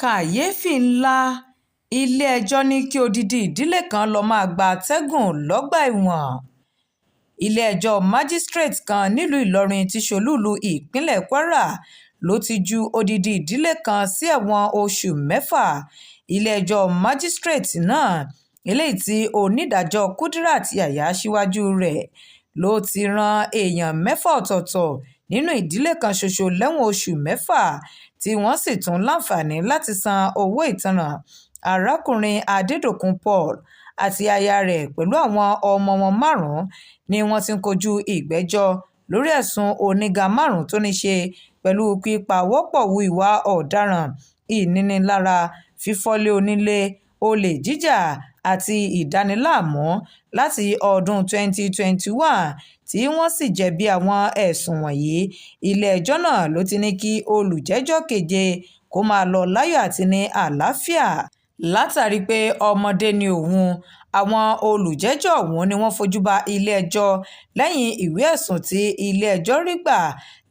Kàyééfì ńlá ilé-ẹjọ́ ní kí odidi ìdílé kan lọ́ọ́ máa gbatẹ́gùn lọ́gbà ẹ̀wọ̀n. Ilé-ẹjọ́ májísrèétì kan nílùú Ìlọrin tí í ṣe olúùlú ìpínlẹ̀ Kwara ló ti ju odidi ìdílé kan sí ẹ̀wọ̀n oṣù mẹ́fà. Ilé-ẹjọ́ májísrèétì náà, eléyìí tí onídàájọ́ Kudirat Yahaya síwájú rẹ̀, ló ti rán èèyàn mẹ́fà ọ̀tọ̀ọ̀tọ̀ nínú ìdílé kan ṣoṣo lẹ́wọ̀n oṣù mẹ́fà, tí wọ́n sì tún láǹfààní láti san owó ìtanràn. Arákùnrin Adédọ̀kun Paul àti aya rẹ̀ pẹ̀lú àwọn ọmọ wọn márùn-ún ni wọ́n ti ń kojú ìgbẹ́jọ́ lórí ẹ̀sùn oníga márùn-ún tó ní í ṣe pẹ̀lú pípawọ́-pọ̀ hu ìwà ọ̀daràn, ìnínilára, fífọ́lé onílé, olè jíjà àti ìdániláàmú láti ọdún 2021, tí wọ́n sì jẹ̀bi àwọn ẹ̀sùn wọ̀nyí. Ilé-ẹjọ́ náà ló ti ní kí olùjẹ́jọ́ keje kó máa lọ láyọ̀ àti ní àlàáfíà látàrí pé ọmọdé ni òun. Àwọn olùjẹ́jọ́ ọ̀hún ni wọ́n fojú ba ilé-ẹjọ́ lẹ́yìn ìwé ẹ̀sùn tí ilé-ẹjọ́ rí gbà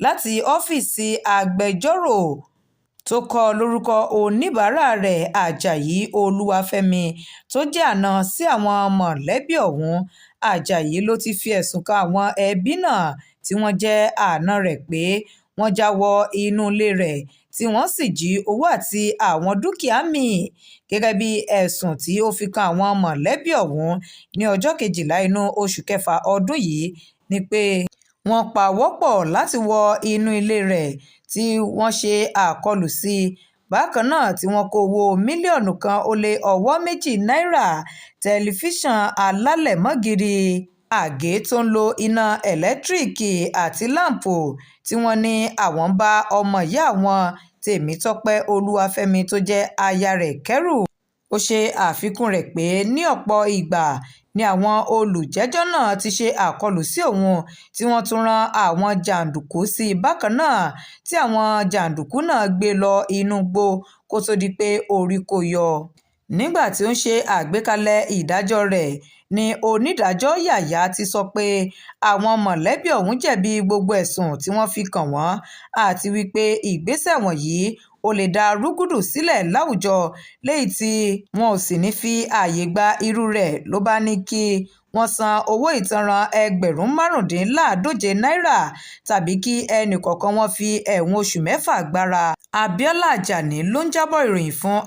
láti ọ́fíìsì agbẹjọ́rò tó kọ lórúkọ oníbàárà rẹ̀, Ajayi Olúwàfẹ̀mí, tó jẹ́ àná sí àwọn mọ̀lẹ́bí ọ̀hún. Ajayi ló ti fi ẹ̀sùn kan àwọn ẹbí náà tí wọ́n jẹ́ àna rẹ̀ pé wọ́n já wọ inú ilé rẹ̀, tí wọ́n sì jí owó àti àwọn dúkìá mí-ín. Gẹ́gẹ́ bí ẹ̀sùn tí ó fi kan àwọn mọ̀lẹ́bí ọ̀hún ní ọjọ́ 12 inú oṣù kẹfà ọdún yìí ni pé wọ́n pawọ́-pọ̀ láti wọ inú ilé rẹ̀, tí wọ́n ṣe àkọlù sí i bákan náà, tí wọ́n kó owó mílíọ̀nù kan ó lé ọwọ́ méjì náírà, tẹlifíṣàn alálẹ̀mọ́gìrì, àgé tó ń lo iná elétíríìkì àti láǹpù tí wọ́n ní àwọn ń bá ọmọ ìyá àwọn, Tèmítọ́pẹ́ Olúwàfẹ̀mí, tó jẹ́ aya rẹ̀ kẹ́rù. Ó ṣe àfikún rẹ̀ pé ní ọ̀pọ̀ ìgbà ni àwọn olùjẹ́jọ́ náà ti ṣe àkọlù sí òun, tí wọ́n tún rán àwọn jàǹdùkú sí i bákan náà, tí àwọn jàǹdùkú náà gbé e lọ inú igbó kó tóó di pé orí kó yọ. Nígbà tí ó ń ṣe àgbékalẹ̀ ìdájọ́ rẹ̀ ní onídàájọ́ Yàyà ti sọ pé àwọn mọ̀lẹ́bí ọ̀hún jẹ̀bi gbogbo ẹ̀sùn tí wọ́n fi kàn wọ́n, àti wípé ìgbésẹ̀ wọ̀nyí ò lè dá rúgúdù sílẹ̀ láwùjọ, léyìí tí wọn ò sì ní í fi ààyè gba irú rẹ̀, ló bá ní kí wọ́n san owó ìtanràn ẹgbẹ̀rún márùndínláàádóje náírà tàbí kí ẹnìkọ̀ọ̀kan wọn fi ẹ̀wọ̀n oṣù mẹ́fà gbára. Abiola Ajani ló ń jábọ̀ ìròyìn fún.